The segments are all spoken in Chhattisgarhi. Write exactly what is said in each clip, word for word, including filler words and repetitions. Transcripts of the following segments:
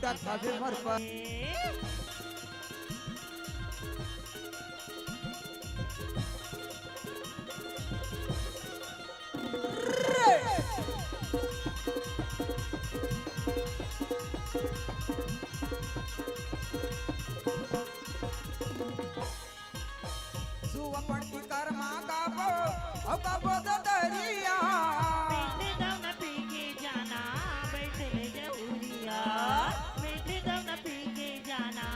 अभी मोर पर सुआ पड़की करमा गाबो, ओ गाबो ददरिया। मीठे दऊ न पी के जाना, बैठ ले जहुरिया। मीठे दऊ न पी के जाना,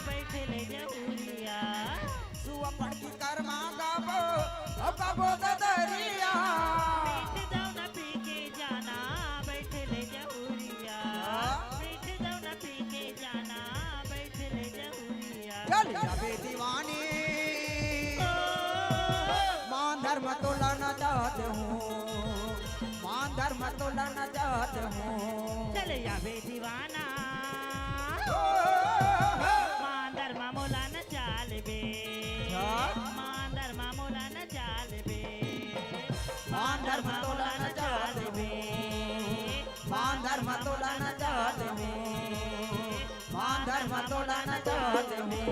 बैठ ले जहुरिया। सुआ पड़की करमा गाबो, ओ गाबो ददरिया। मीठे दऊ न पी के जाना, बैठ ले जहुरिया। मीठे दऊ न पी के जाना, बैठ ले जहुरिया। चल अबे दीवानी, मान धर्म तोला नचात हूँ, मान धर्म तोला नचात हूँ। चल अबे दीवाना, मान धर्म मोला नचा लेबे। हाँ। मान धर्म मोला नचा लेबे। मान धर्म तोला नचा लेबे। मान धर्म तोला नचा लेबे। मान धर्म तोला नचा लेबे।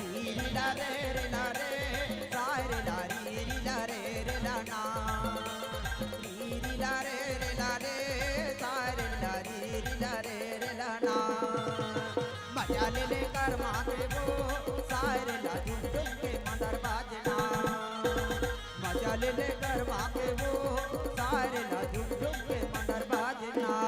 री री ला रे रे ला रे, सा रे ला री री ला रे रे ला ना। री री ला रे रे ला रे, सा रे ला री री ला रे रे ला ना। मजा ले ले करमा के वो, सा रे ला झुम झुम के मंदर बाजना। मजा ले ले गरमा के वो, सा रे ला झुम झुम के मंदर बाजना।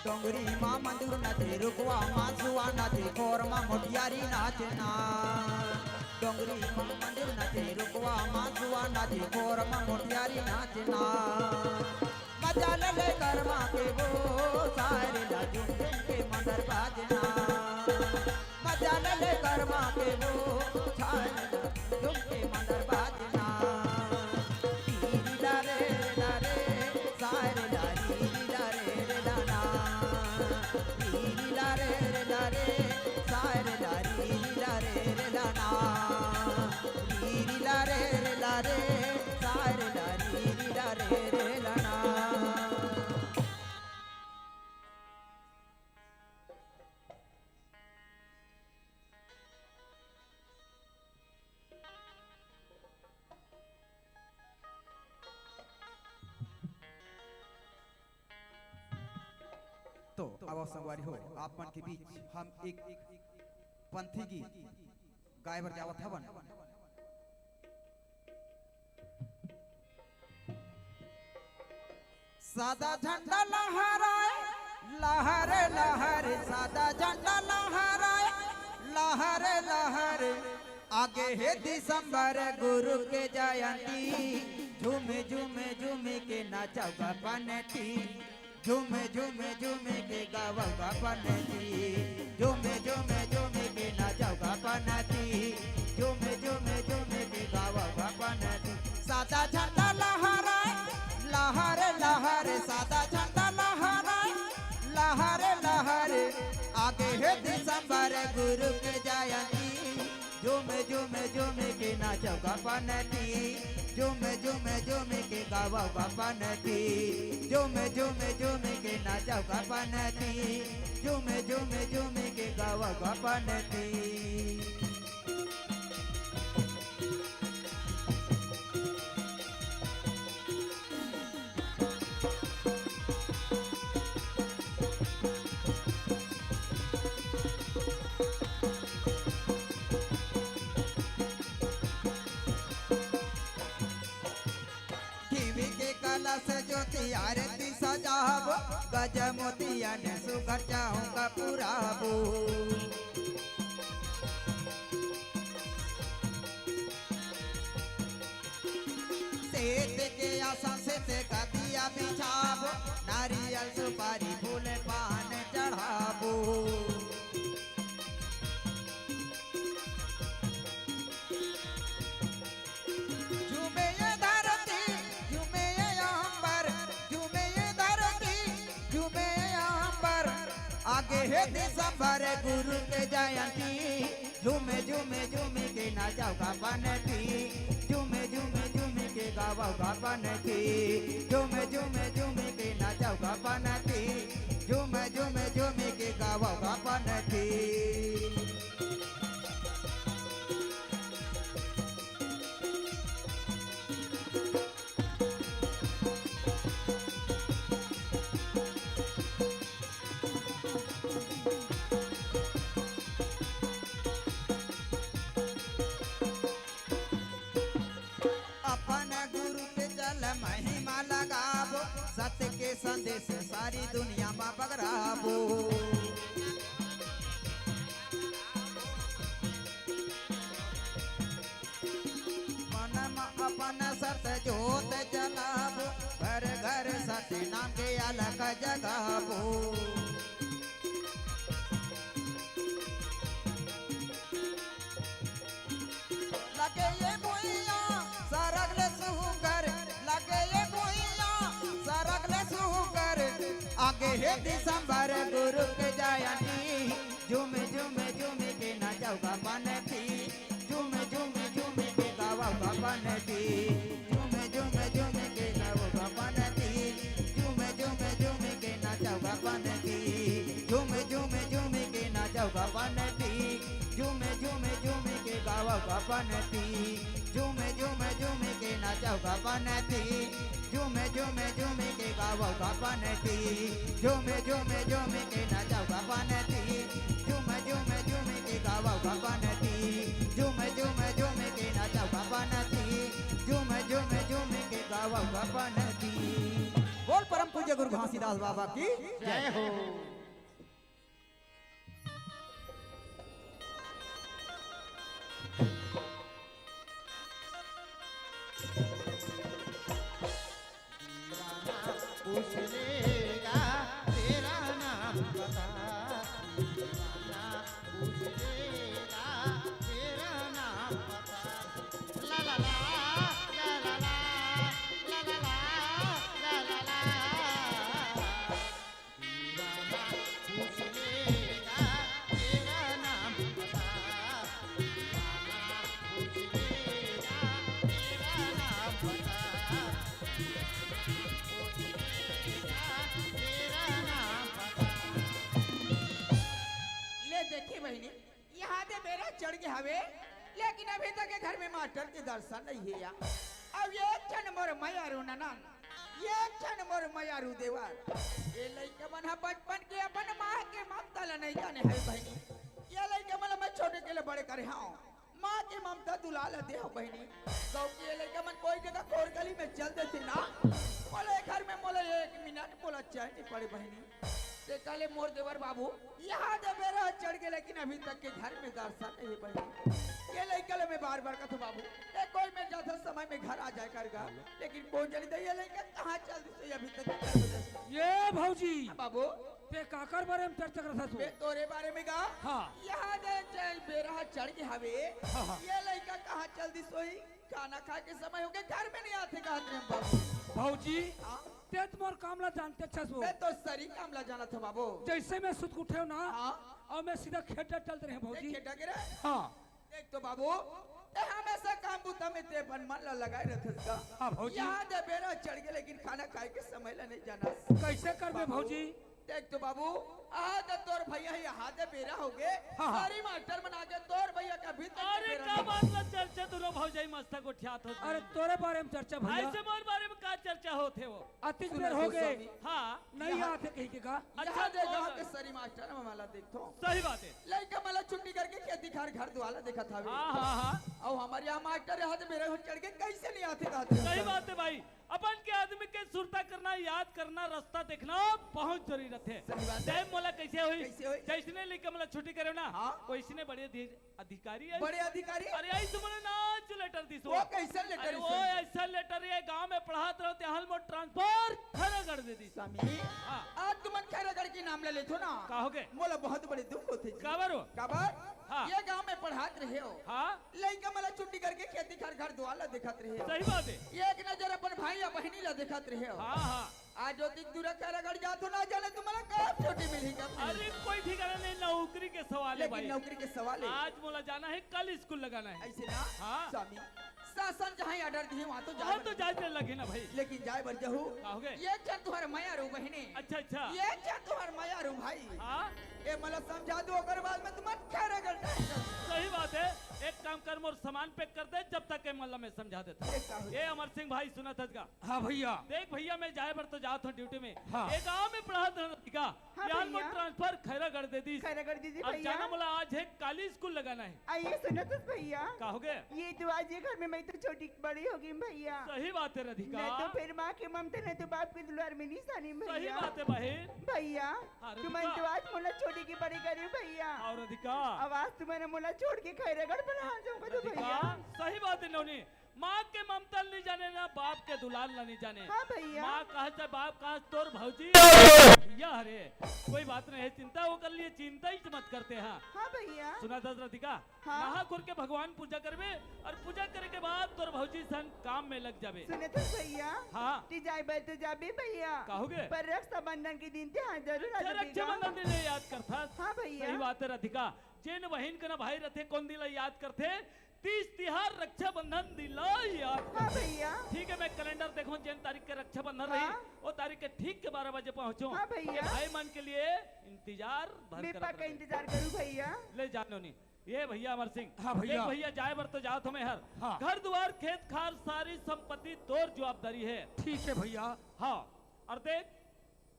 डोंगरी मा मंजूर नाचे, रुकवा मा सुआ नाचे, खोर मा मोटियारी नाचना। डोंगरी मा मंजूर नाचे, रुकवा मा सुआ नाचे, खोर मा मोटियारी नाचना। मजा ले ले गरमा के वो, सा रे ला झुम झुम के मंदर बाजना। मजा ले ले गरमा के वो, सा रे ला झुम के मंदर बाजना। री री ला रे रे ला रे, सा रे ला री री ला रे रे ला ना। री री ला रे रे ला रे, सा रे ला री री ला रे रे ला ना। री री ला रे रे ला रे, सा रे ला री री ला रे रे ला ना। तो अब संगवारी हो, आप मन के बीच हम एक पंथी गीत गाए बर जावत हवन। सादा झंडा लहराए, लहरे लहरे, सादा झंडा लहराए, लहरे लहरे। आगे हे दिसंबर गुरु के जयंती, झूम झूम झूम के नाचब पंथी। झूम झूम झूम के गावब पंथी, झूम झूम झूम के नाचब पंथी, झूम झूम झूम के गावब पंथी। सादा झंडा लहराए, लहरे लहरे, सादा झंडा लहराए, लहरे लहरे। आगे हे दिसंबर गुरु के जयंती, झूम झूम झूम के नाचब पंथी, झूम झूम झूम के गावब पंथी, झूम झूम झूम के नाचब पंथी, झूम झूम झूम के गावब पंथी। घीवी के कलश ज्योति आरती सजाबो, गज मोतियन सुघर चौका पुराबो। संसेत गदिया बिछाबो, नारियल सुपारी फूल पान चढ़ाबो। झूमे ये धरती, झूमे ये अंबर, झूमे ये धरती, झूमे ये अंबर। आगे हे दिसंबर गुरु के जयंती, झूमे झूमे झूमे के नाचव गा बनती, झूमे झूमे झूमे के गावव गा बनती, झूमे झूमे झूमे के नाचव गा बनती, झूमे झूमे झूमे के गावव गा बनती। अपन गुरु के चल महिमा लगाबो, सत्य के संदेश सारी दुनिया म बगराबो। मन म अपन सत जोत जलाबो, घर घर सत नाम के अलख जगाबो। लगे ये भुइयां सरग ले सुघर, लगे ये भुइयां सरग ले सुघर। आगे हे दिसंबर गुरु के जयंती, झूम झूम झूम के नाचव गा बनती, झूम झूम झूम के गावव गा बनती, झूम झूम झूम के गावव गा बनती, झूम झूम झूम के नाचव गा बनती, झूम झूम झूम के नाचव गा बनती, झूम झूम झूम के गावव गा बनती, झूम झूम झूम के नाचव गा बनती, झूम झूम झूम के गावव गा बनती, झूम झूम झूम के नाचव गा बनती, झूम झूम झूम के गावव गा बनती, झूम झूम झूम के नाचव गा बनती, झूम झूम झूम के गावव गा बनती। बोल परम पूज्य गुरु घासीदास बाबा की जय हो। पूछ लेगा तेरा नाम बता, दीवाना पूछ लेगा तेरा नाम बता। ला ला ला, ला ला ला, ला ला ला, ला ला ला। दीवाना पूछ लेगा तेरा नाम बता, दीवाना पूछ लेगा तेरा नाम बता, पूछ लेगा तेरा नाम बता। ले देखी बहिनी, यहाँ दे बेरा चढ़ गे हवे, लेकिन अभी तक ये घर में मास्टर के दर्शन नहीं हे या। अब एक झन मोर मयारू ननन, एक झन मोर मयारू देवर, ये लइका मन ह बचपन के अपन माँ के ममता ल नहीं जाने हे बहिनी। ये लइका मन ल मैं छोटे के ले बड़े करे हंव, माँ के ममता दुलार ल दे हंव बहिनी। गाँव के ये लइका मन कोई जगह कोर गली में चल देथे ना, मोला ये घर में मोला एक मिनट मोला चैन नहीं पड़े बहिनी। तेकर ले मोर देवर बाबू, यहाँ दे बेरा चढ़ गे, लेकिन अभी तक के घर में दर्शन नहीं हे बहिनी। ये लइका ले मैं बार बार कथंव बाबू, ते कोई मेर जाथस समय में घर आ जाए कर गा, लेकिन कोन जनी दे ये लइका कहाँ चल दिस हे अभी तक के घर में दर्शन। ये भौजी, हाँ बाबू। ते काकर बारे में चर्चा करत हस? बे तोरे बारे में गा। हाँ। यहाँ दे चल बेरा चढ़ गे हवे, हाँ, हाँ। ये लइका कहाँ चल दिस होही? खाना खाए के समय होगे, घर में नहीं आथे कहत रहे बाबू। भौजी, हाँ? ते तो मोर काम ला जानत हस वो। मैं तो सरी काम ला जानत हंव बाबू। जैसे मैं सुत के उठे हंव ना, हाँ? अउ मैं सीधा खेत डहर चलत रहेंव भौजी। खेत डहर गे रहे? हाँ। देख तो बाबू, ते हमेशा काम बुता में ते अपन मन ला लगाए रहिथस गा। हाँ भौजी। यहाँ दे बेरा चढ़ गे, लेकिन खाना खाए के समय ला नहीं जानस। कैसे करबे बाबू, भौजी? देख तो बाबू, आ दे तोर भैया ही, आ दे बेरा होगे। हाँ, हाँ। सारी मास्टर मन आगे, तोर भैया के अभी तक अरे, बेरा का नहीं बात ला चर्चा दुनों भौजाई मस्त गोठियात हो? अरे, तोरे बारे में चर्चा भैया। ऐसे मोर बारे में का चर्चा होत हे वो? अतिक सुनो बेर होगे। गोस्वामी। हाँ। नहीं यहाँ आथे कहीं के का? अच्छा, यहाँ दे तो गाँव के सारी मास्टर मन ला देखथों। सही बात हे। लइका मन ला छुट्टी करके खेती खार घर दुआर ला देखत हवे। हाँ, हाँ, हाँ। अउ हमर यहाँ मास्टर यहाँ दे बेरा हो चढ़ गे, कैसे नहीं आथे कहत हे? सही बात हे भाई। अपन के आदमी के सुरता करना, याद करना, रास्ता देखना बहुत जरूरी रथे। सही बात हे। टाइम मोला कैसे होई? कैसे होई? जैसने लेके मोला छुट्टी करे ना, हाँ। वैसने बड़े अधि-, अधिकारी आइस। बड़े अधिकारी? अरे, आइस तो मोला नाच लेटर दिस वो। वो कैसन लेटर अरे, दिस? वो ऐसा लेटर, ये गांव में पढ़ात रहो, ते हाल मोर ट्रांसफर खैरागढ़ दे दिस। स्वामी, हाँ। आज तुमन खैरागढ़ के नाम ले लेथो ना। का होगे? मोला बहुत बड़े दुख होथे जी। काबर हो? काबर? हाँ। ये गांव में पढ़ात रहे हो। हाँ। लइका मन ला छुट्टी करके खेती खार घर दुआर ला देखत रहे हो। सही बात हे। एक नजर अपन भाई या बहिनी ला देखत रहे हो। हाँ, हाँ। आज जो दिन दूरा खैरागढ़ जात हो ना जाने तुम्हारा कब छुट्टी मिलही, कब मिलही। अरे कोई ठिकाना नहीं, नौकरी के सवाल हे लेकिन भाई। नौकरी के सवाल हे। आज मोला जाना हे, कल स्कूल लगाना हे। ऐसे ना? हाँ। स्वामी, शासन जहाँ आर्डर दिए वहाँ तो जाए वहाँ तो बर जाए बर लगे ना भाई। लेकिन जाए बर जहू। का होगे? ये चल तुहर मया रू बहिनी। अच्छा, अच्छा। ये चल तुहर मया रू भाई। हाँ। ये मला समझा दो, ओकर बाद में तुम्हार खैरागढ़ जाए। सही बात हे। एक काम कर, मोर सामान पैक कर दे, जब तक ये मला मैं समझा देता हूँ। ये का होगे? ये अमर सिंह भाई सुनत हस का? हाँ भैया। देख भैया, मैं जाए बर तो जात हूँ ड्यूटी में। हाँ। ये गांव में पढ़ात रहा था, ठीक है? हाँ यार, मोर भैया। ट्रांसफर खैरागढ़ दे दिस। खैरागढ़ दे दिस अब भैया। जाना मोला आज हे, काली स्कूल लगाना हे। आ, ये सुनत हस भैया। का होगे? ये तो आज ये घर में मैं तो छोटी बड़ी होगे भैया। सही बात हे राधिका। नहीं तो फिर माँ के ममता, नहीं तो बाप के दुलार में नहीं सानी भैया। सही बात हे बहिन। भैया, हाँ, तुमन राधिका। तो आज मोला छोड़ी के बड़े करे भैया। हाँ, राधिका। अब आज तुमन मोला छोड़ के खैरागढ़ बना जाऊंगा तो राधिका, भैया। सही बात हे नोनी। माँ के ममता ल नहीं जाने ना, बाप के दुलार ला नहीं जाने। हाँ भैया। माँ कहा से बाप कहा तोर भौजी भैया हरे। कोई बात नहीं हे, चिंता ओकर लिए चिंता ही मत करते हैं। हाँ भैया। सुनत हस राधिका, हाँ। नहा खुर के भगवान पूजा करबे और पूजा करे के बाद तोर भौजी संग काम में लग जाबे। सुनत हस भैया। हाँ। ती जाए बर तो जाबे भैया। का होगे? पर रक्षाबंधन के दिन ते हाँ जरूर आ ते जाबे गा। रक्षाबंधन दिन याद करथस। हाँ भैया। सही बात हे राधिका, जेन बहिन के ना भाई रथे, कोन दिन ला याद करथे? तीज तिहार, रक्षाबंधन दिन ला याद हाँ करथे। भैया। ठीक हे, मैं कैलेंडर देखूं, जेन तारीख के रक्षाबंधन रही, हाँ। वो तारीख के ठीक के बारह बजे पहुंचूं। हाँ भैया। ये भाई मन के लिए इंतजार भर मैं करत पक्का रहे। इंतजार करूं भैया। ले जानो नहीं। ये भैया अमर सिंह। हाँ भैया। देख भैया, जाए बर तो जात हूँ मैं हर। हाँ। घर दुआर, खेत खार, सारी संपत्ति तोर जवाबदारी हे। ठीक हे भैया। हाँ। और देख,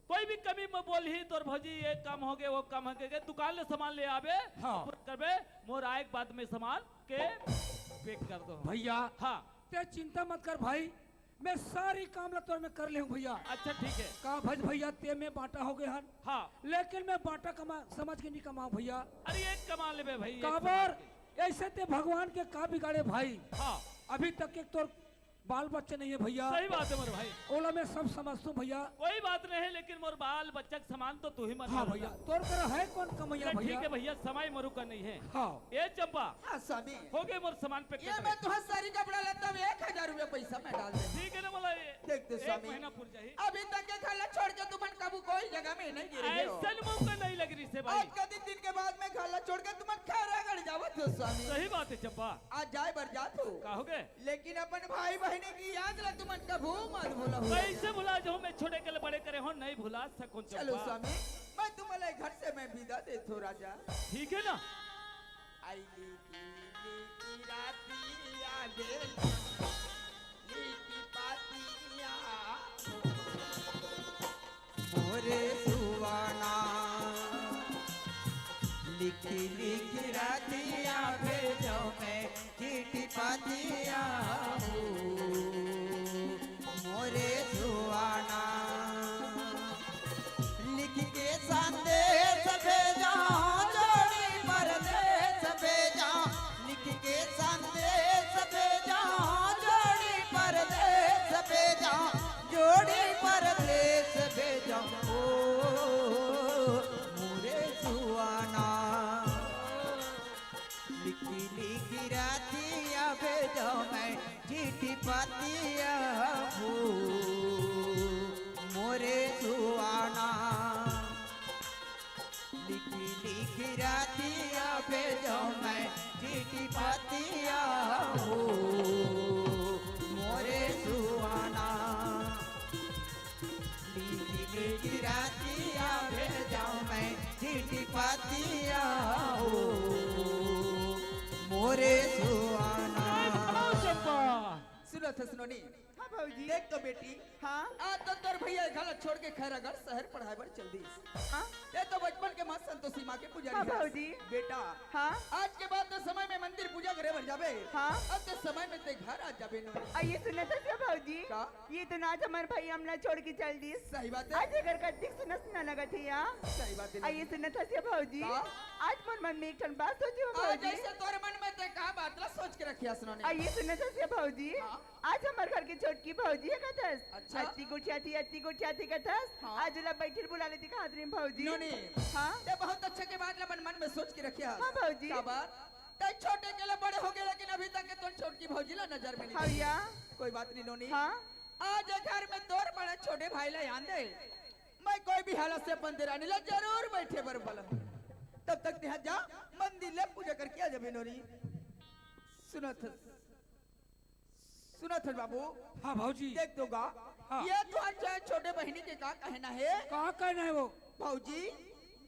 कोई भी कमी में बोलही, तोर भौजी ये काम होगे, वो काम होगे, दुकान ले सामान ले आबे, हाँ। पूरा करबे, मोर आए के बाद में सामान के पैक कर दो। भैया, हाँ। ते चिंता मत कर भाई, मैं सारी काम ला तोर में कर लेहूं भैया। अच्छा, ठीक हे। का भज भैया, ते में बांटा होगे हन। हाँ। लेकिन मैं बांटा कमा, समझ के नहीं कमाऊं भैया। अरे, एक कमा लेबे भाई, एक काबर? समझ के। ऐसे ते भगवान के का बिगाड़े भाई? हाँ। अभी तक के तोर बाल बच्चे नहीं हे भैया। सही बात हे मोर भाई। ओला मैं सब समझथूं भैया। कोई बात नहीं हे, लेकिन मोर बाल बच्चा के समान तो तू ही मन हाँ जाने भैया, ना। तोर करा हे कोन कमैया अरे भैया? ठीक हे भैया, समय मरु का नहीं हे। हाँ। ए चंपा, हाँ, स्वामी। होगे मोर सामान पैक ये कर मैं दे। तुहार सारी कपड़ा लत्ता में एक हजार रुपया पैसा मैं डाल दे। ठीक हे ना, मोला ये देख दे एक स्वामी। महीना पुर जाही। अभी तक के घर ला छोड़ के तुमन कभू कोई जगह में नहीं गिरे हो। ऐसन मौका नहीं लग रही से भाई। आज का दिन, दिन के बाद में घर ला छोड़ के तुमन खैरागढ़ जावत हो स्वामी। सही बात हे चंपा। आज जाए बर जात हो। का होगे? लेकिन अपन भाई बहिनी की याद ला तुमन कभू मत भूलहू। कैसे भुला जाहूं मैं, छोटे के ले बड़े करे हो, नहीं भुला सकूं चलो चंपा। स्वामी, मैं तुम्हारे घर से मैं विदा देत हो राजा। ठीक हे ना? आई लिखी लिखी रातिया बेल, लिखी पातिया। मोरे सुवाना, लिखी लिखी रातिया भेजो मैं चिट्ठी पातिया हो। मोरे सुवाना, लिख के संदेश भेजा, जोड़ी परदेश भेजा, लिख के संदेश भेजा, जोड़ी परदेश भेजा, जोड़ी परदेश भेजा। ओ मोरे सुवाना, लिखी लिखी रातिया भेजो मैं चिट्ठी पातिया हो। मोरे सुवाना, लिखी लिखी रातिया भेजो मैं चिट्ठी पातिया हो। मोरे सुवाना, लिखी लिखी रातिया भेजो मैं चिट्ठी पातिया हो। मोरे सुवाना। चंपा। सुनत हस नोनी। हाँ भौजी। देख तो बेटी। हाँ। आज तो तोर भैया घर ला छोड़ के खैरागढ़ शहर पढ़ाए बर चल दिस। हाँ। ते तो बचपन के माँ संतोषी माँ के पुजारी हाँ, हस। भौजी। बेटा, हाँ? आज के बाद तो समय में मंदिर पूजा करे बर जाबे। हाँ? अब तो समय में ते घर आ जाबे नोनी। अ, ये सुनत हस भौजी? का? ये तो ना आज हमर भाई हमला छोड़ के चल दिस। सही बात है। आज एकर कतिक सुना सुना लगत हे या। सही बात है। अ, ये सुनत हस भौजी? का? आज मोर मन में एक ठन बात सोचे हो आज भौजी। ऐसे तोर मन में ते का बात ला सोच के रखे हस नोनी? अ, ये सुनत हस भौजी? हाँ? आज हमर घर के छोटकी भौजी हे कथस। अच्छा। अति गोठियाथी, अति गोठियाथी कथस। हाँ। आज ओला बइठे ल बुला लेती कहत रहिन भौजी। नोनी। हाँ। ते बहुत अच्छा के बात ला अपन मन में सोच के रखे हस। हाँ भौजी। का बात? ते छोटे के ले बड़े हो गए, लेकिन अभी तक के तोर छोटकी भौजी ला नजर में नहीं हाँ देखे। या। कोई बात नहीं नोनी। हाँ। आज ये घर में तोर बड़े छोटे भाई ला आन दे। मैं कोई भी हालत से अपन देरानी ला जरूर बइठे बर बुलाहूँ। तब तक ते हा जा, मंदिर ले पूजा करके आ जाबे नोनी। सुनत हस, सुनत हस बाबू। हाँ भौजी। देख तो गा, हाँ। ये तो अच्छा छोटे बहिनी के का कहना हे? का कहना हे वो? भौजी,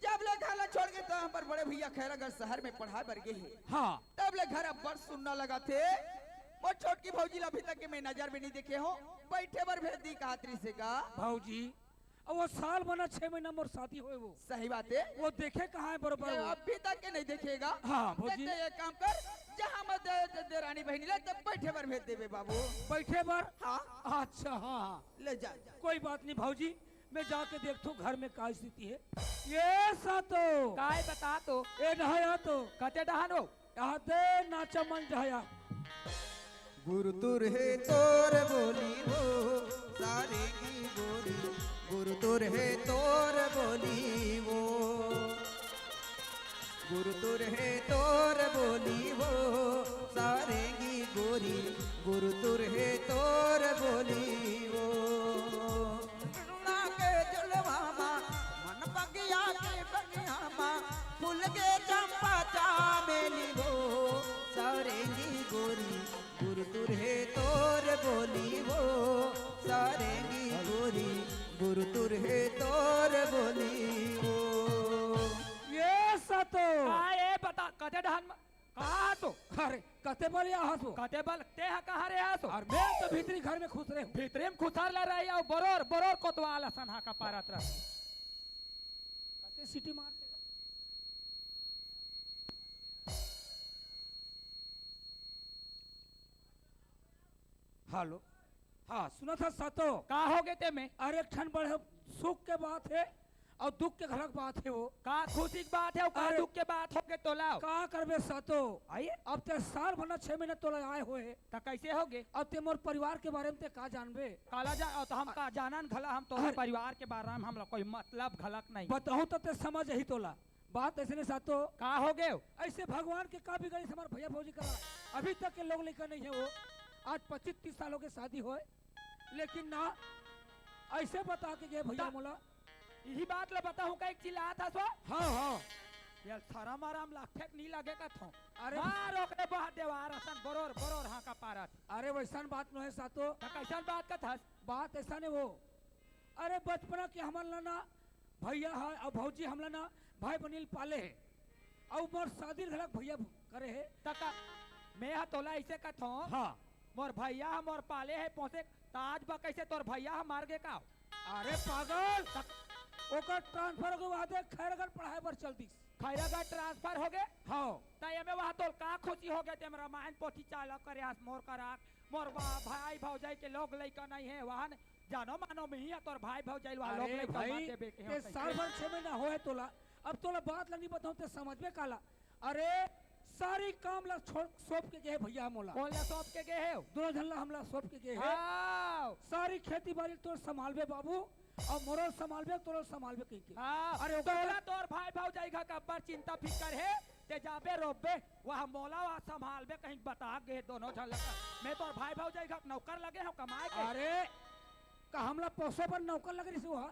जब ले घर ला छोड़ के तो हमर बड़े भैया खैरागढ़ शहर में पढ़ाए बर गे हे। हाँ। तब ले घर अब्बड़ सुन्ना लगथे। मोर छोटकी भौजी ला अभी तक के मैं नजर में नहीं देखे हों। बइठे बर भेज दी कहत रहिस हे गा। भौजी, अब वो साल बना छह महीना मोर शादी होए वो। सही बात हे। वो देखे कहाँ हे बरोबर ये वो? अभी तक के नहीं देखे गा। हाँ, भौजी। देख तो एक काम कर, जा हमर दे, दे, देरानी बहिनी ला, तब बइठे बर भेज देबे बाबू। बइठे बर? हाँ। अच्छा, हाँ, हाँ। ले जा, जा। कोई बात नहीं भौजी, मैं जाके देखथों घर में का स्थिति हे। ये सातो। काय बता तो? ए नहाया तो। कते डहान हो? आदे नाचा मन जहया। गुरु तुर हे तोर बोली वो, सारेंगी गोरी। गुरु तुर हे तोर बोली वो, गुरु तुर हे तोर बोली वो, सारेंगी गोरी। गुरु तुर हे तोर बोली वो। ना के जुलवा मा, मन बगिया के बगिया मा, फूल के चंपा चामेली वो, सारेंगी गोरी। गुरु तुर हे तोर बोली वो, सारेंगी गोरी। गुरु तुर हे तोर बोली वो। ये सतो। का ए बता, कते डहान म-, कहाँ तो? अरे, कते बल या हसो? कते बल, ते हा कहाँ रे हसो? अरे, मैं तो भीतरी घर में खुसरे हूँ। भीतरी में खुसर ला रही, अउ बरोर, बरोर कोतवाल असन हा का पारत रह। कते सीटी मारते? हेलो। हाँ, सुनत हस सतो। का हो गे ते में? अरे, एक ठन बड़े सुख के बात हे अउ दुख के घलक बात हे वो। का खुशी के बात हे अउ का अरे, दुख के बात हो गे तोला? का करबे सतो? आइए। अब ते साल भर ना छह महीना तोला आए होए हे। त कैसे हो गे? अब ते मोर परिवार के बारे में ते का जानबे? काला जा, अउ त हम अ-, का जानन घला, हम तोर अरे। परिवार के बारे में हमला कोई मतलब घलक नहीं। बताहूँ त ते समझ ही तोला। बात ऐसे नहीं सातो। का हो गे? ऐसे भगवान के का बिगड़िस हमर भैया भौजी करा। अभी तक के लोग लइका नहीं हे वो। आज पच्चीस तीस साल हो गे शादी होए, लेकिन ना ऐसे बता के गे भैया ता-, मोला। इही बात ला बताहूँ का एक चिल्लात हस वो? हाँ, हाँ। ये शरम आराम लागथे कि नहीं लागे कथों। अरे मार ओकरे बह देवार असन बरोर, बरोर हाँका पारत। अरे वैसन बात नोहे सातो। त कैसन बात कथस? बात ऐसा नहीं वो। अरे बचपना के हमन ला ना भैया ह अउ भौजी हमला ना भाई बनिल पाले हे, अउ मोर शादी घलक भैया करे हे। त का मैं ह तोला अइसे कथों, हाँ। मोर भैया ह मोर पाले हे, पोसे, त आज बा कैसे तोर भैया ह मर गे का? अरे पागल, त ओकर ट्रांसफर के बाद खैरगढ़ पढ़ाई बर चल दिस। खैरगढ़ ट्रांसफर हो गे? हाँ। त एमे वहाँ तोर का खुशी हो गे? तेम रामायण पोथी चाला करे हस मोर करा, मोर बा-, भाई भौजाई के लोग लइका नहीं हे, वहाँ जानो मानो मिही ह तोर भाई भौजाई ल वहाँ लोग अरे लइका भाई, मार देबे के ते होत साल हे। भर छह महीना होए तोला, अब तोला बात ला नहीं बताऊँ ते समझबे काला। अरे सारी काम ला छोड़, सौंप के गे हे भैया मोला। कोन ला सौंप के गे हे? दोनों झन ला हमला सौंप के गे हे। हाँ। सारी खेती बाड़ी तोर संभालबे बाबू, अउ मोरो संभालबे, तोरो संभालबे कहिके। हाँ। अरे ओकर तोला तोर भाई भौजाई का अब्बड़ चिंता फिकर हे, ते जाबे रोबे, वहाँ मोला वहाँ संभालबे कहिके बता गे हे दोनों झन ला। मैं तोर भाई भौजाई का नौकर लगे हूँ कमाए के। अरे का हमला पोसे बर नौकर लगे रहिस वो?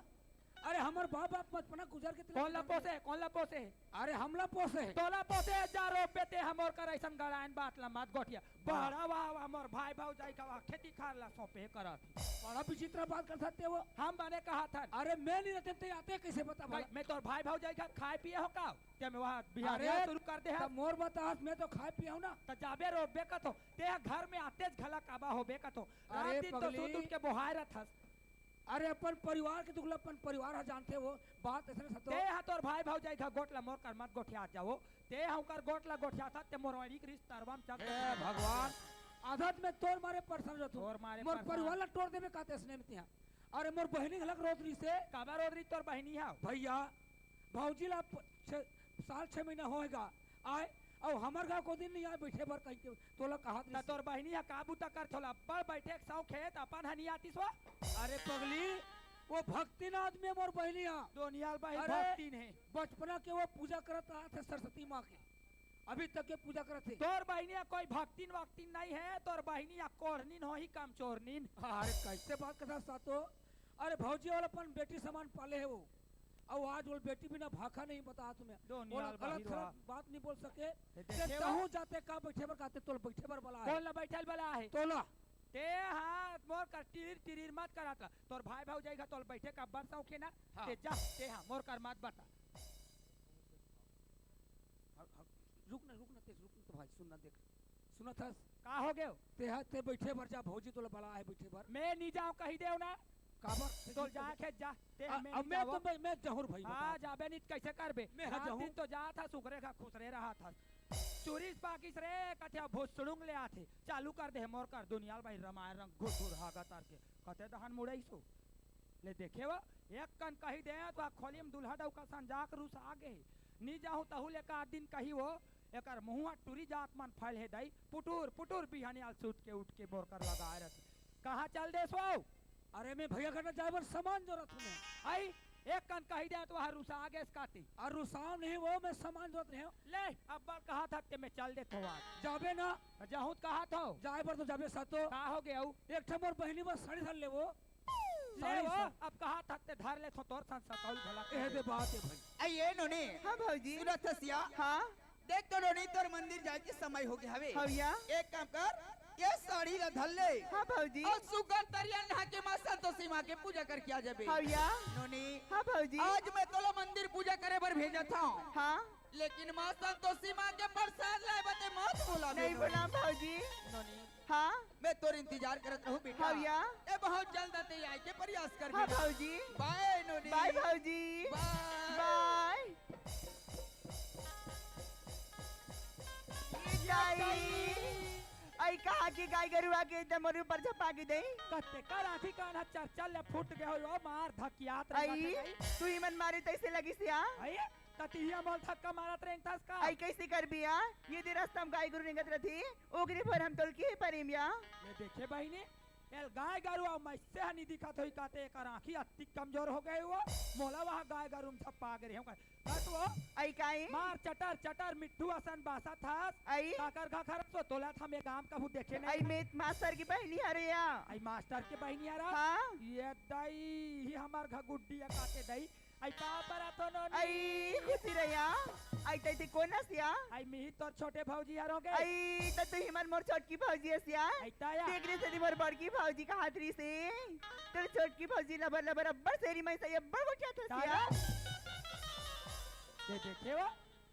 अरे हमर बाप बाप बचपना गुजर के कोन ला पोसे? कोन ला पोसे? अरे हमला पोसे। तोला पोसे जा रोबे ते हमर कर अइसन गड़ाइन बात ला मत गोठिया। हाँ। बड़ा वाह, वाह, मोर भाई भौजाई का वाह, खेती खार ला सौंपे करत। बड़ा विचित्र बात करत ते वो। हम बने कहत हन। अरे मैं नहीं रहते ते आते कैसे बता भला? मैं तोर भाई भौजाई का खाए पिए हो का? ते में वहाँ बिहारिया अरे, शुरू कर दे हस। त मोर बतास, मैं तो खाए पिए हूँ ना। त जाबे रोबे कथों, ते घर में आतेच घला काबा होबे कथों। अरे रात दिन तो पगली। सूत उठ के बोहाय रहत हस। अरे अपन परिवार के दुख ल अपन परिवार ह जानथे वो। बात अइसने सतो। ते ह तोर भाई भौजाई घर गोठ ल मोर कर मत गोठियात जावो। ते ह ओकर गोठ ल गोठियात हस, ते मोर वाली के रिश्ता तरवा म चल। हे भगवान, आदत में तोर मारे परेशान रहत हूँ। तोर मारे मोर परेशान। परिवार ल टोर देबे का ते अइसने में तिहा। अरे मोर बहिनी घलक रोत रहिसे। काबर रोत रहिस तोर बहिनी ह? भैया, भौजी ला प-, छे, साल छह महीना होएगा आए, अउ हमर घर को दिन नहीं आए बैठे बर कहीं के तोला कहा त तोर बहिनी ह का बूता करथे ओला अब्बड़ बैठे के शौक हे, त अपन ह नहीं आतिस वो। अरे पगली, वो भक्तिन आदमी हे मोर बहिनी ह। दोनियाल बहिन अरे, भक्तिन हे। बचपना के वो पूजा करत रहत हे सरस्वती माँ के, अभी तक के पूजा करत हे। तोर बहिनी ह कोई भक्तिन वक्तिन नहीं हे, तोर बहिनी ह कोरनिन होही, कमचोरनिन। अरे कैसे बात करत हस सातो? अरे भौजी वाला अपन बेटी समान पाले हे वो, अउ आज वो बेटी बिना भाखा नहीं बता तुम्हें। दोनियाल ओला गलत बहिरवा। खराब बात नहीं बोल सके। ए, ते देखे तहूँ वो? जाते का बैठे बर कहते, तोला बैठे बर बला हे। कोन ला बैठे बर बला हे? तोला। ते हा मोर कर टिरिर टिरिर मत करत रह। तोर भाई भौजाई घर तोला बैठे का अब्बड़ शौक हे ना? हाँ। ते जा, ते हा मोर कर मत बता। हर, हर, रुक ना, रुक ना, तेज रुक ना तो भाई, सुन ना, देख। सुनत हस? का हो गयो? ते हा, ते बैठे बर जा, भौजी तोला बला हे बैठे बर। मैं नहीं जाऊँ, कही देव ना। काबर? तोला जाए के जा, ते आ, मैं अब नहीं मैं जावो। तो मैं, मैं जहूर भाई हाँ, बता। जाबे नहीं त कैसे करबे? मैं हा रात जहूर। दिन तो जात हस, सुकरे खा खुसरे रहत हस। चुरिस पाकिस रे, कथे भोसड़ुंग ले आथे। चालू कर दे मोर कर दोनियाल बहिन रमायन रंग घुसुर हागा तार के। कते दहन मुड़ैसो। ले देखे वो, एक कन कही दे, त खोली म दूल्हा डउका सन जाके रुसा गे। नी जाहूँ तहू ले का दिन कही वो, एकर मुँहवा टूरी जात मन फैल हे दई, पुटुर, पुटुर बिहनियाल सुत के उठ के मोर कर लगाए रथे। कहाँ चल देस वो? अरे मैं भैया घर न जाए बर सामान जोरत हूँ मैं। आई, एक कन कही दे त वह रुसा गेस काटी। अरे रुसाव नहीं वो, मैं सामान जोरत रहे हूँ। ले, अब्बड़ कहा था ते मैं चल देत हूँ आज। जाबे ना? जाहूँ त कहा था। जाए बर तो जाबे सातो। का हो गया वो? एक ठे मोर बहिनी बर साड़ी धर ले वो। ले साड़ी वो, सा- अब कहा था ते धर ले तो तोर सन सकौल भला। ए दे बात हे भाई। अये नोनी। हाँ भौजी। सुनत हस या? हाँ। देख तो नोनी, तोर मंदिर जाए के समय हो गया हवे। हाँ भैया। एक काम कर, ये साड़ी ला धर ले। हाँ भौजी। अउ सुगंध तरिया नहा के माँ संतोषी माँ के पूजा करके आ जाबे। हाँ भैया। नोनी। हाँ भौजी। आज मैं तोला मंदिर पूजा करे बर भेजत हूँ। हाँ। लेकिन माँ संतोषी माँ के प्रसाद लाए बर ते मत भुला नहीं बेटा। भुलाम भौजी। नोनी। हाँ। मैं तोर इंतजार करत रहूँ बेटा। हाँ भैया। ए बहुत जल्द आते आए के प्रयास कर हाँ बेटा। भौजी। बाय नोनी। बाय भौजी। बाय। बाय। गाय। आई कहा कि गाय गरु आके एकदम मोर ऊपर झपा के दे। कते कर आँखी कान ह चर चर ले फूट गए हो, मार धकियात रही आई, बाटे। तू ही मन मारे तैसे लगिस या। आई, ततिया मोल धक्का मारत रेंगथस का? आई कैसे करबी या? ये दे रास्ता म गाय गरु रेंगत रही, ओकरे भर हम तोल के ही परिम या। ये देखे बहिनी, एल गाय गरु अउ मइसे ह नी दिखत होई काते, एकर आँखी अत्ती कमजोर हो गए हुआ, मोला वहाँ गाय गरु म झपा गे रहे हूँ। बस वो आई काई? मार चटर चटर मिट्ठू असन बासत हस। आई? काकर घर खरस वो तोला था मैं गाम कभू देखे नहीं। आई मैं मास्टर की बहिनी हरे या। आई मास्टर के बहिनी हरा? हाँ। ये दई ही हमार घर गुड्डी या काते दई। आई का पर आथो नोनी? आई खुशी रया। आई तै ते कोन अस या? आई मिही तोर छोटे भौजी हरोगे। आई त तू ही मन मोर छोटकी भौजी अस या। आई ताया। देख रे से मोर बड़की भौजी का हाथ रही से। तोर छोटकी भौजी लबर लबर अब्बड़ सेरी मैं से अब्बड़ गोठिया थस या। ताया। ये देखे वो?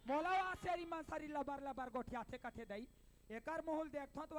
मोला वा सेरी मन सरी लबर लबर गोठिया थे कथे दई। एकर मुहुल देखथो